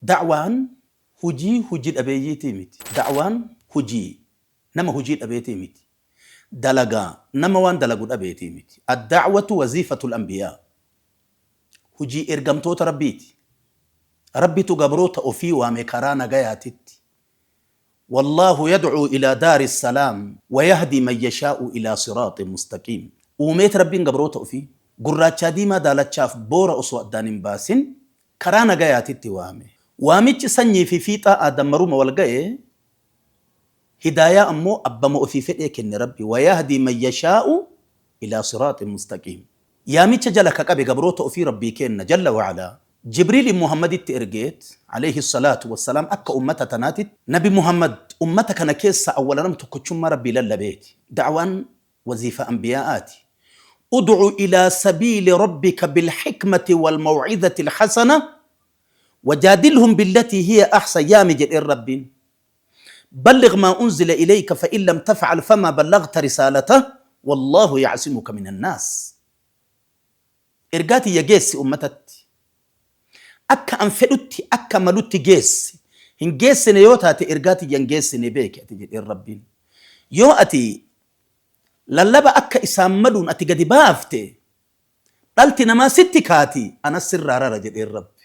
Da'waan hujii huji dhabeeyyiitii miti. Da'waan hujii nama hujii dhabeetii miti. Dalagaa nama waan dalagu dhabeetii miti. Ad-da'watu waziifatul anbiyaa. Hujii ergamtoota Rabbiiti. Rabbitu gabroota ofii waame karaa nagayaatitti. Wallaahu yad'uu ilaa daari salaam wa yahdii man yashaa'u ilaa siraaxin mustaqiim. Uumeet Rabbiin gabroota ofii gurraachaa diimaa daalachaaf boora osoo addaan hin baasin karaa nagayaatitti waame. Waamichi sanyii fi fiixaa Aadam maruma wal gaye, hidaayaa ammoo abbama ofii fedhee kenne Rabbi, wa yahdii man yashaa'u ilaa siraaxin mustaqiim. Yaamicha jala ka qabe gabroota ofii Rabbii keenna jalla wa alaa Jibriiliin Muhammaditti ergeet, aleyhi salaatu wa salaam, akka ummata tanaatitti Nabi Muhammad ummata kana keessaa awwala nama tokkochummaa Rabbii lallabeeti. Da'waan waziifaa anbiyaa'aati. Ud'u ilaa sabiili rabbika bilhikmati walmaw'izati alhasana wajaadilhum billatii hiya ahsan yaami jedheen Rabbiin. Balligh maa unzila ilayka fa in lam taf'al famaa ballaghta risaalatah wallaahu ya'simuka minan naas. Ergaa tiyya geessi ummatatti. Akka an fedhutti, akka malutti geessi. Hin geessine yoo taate ergaa tiyya hin geessine beeki ati jedheen Rabbiin. Yoo ati lallaba akka isaan maluun ati gadi baafte, dhalti namaa sitti kaati, anas sirraa rara jedheen Rabbi.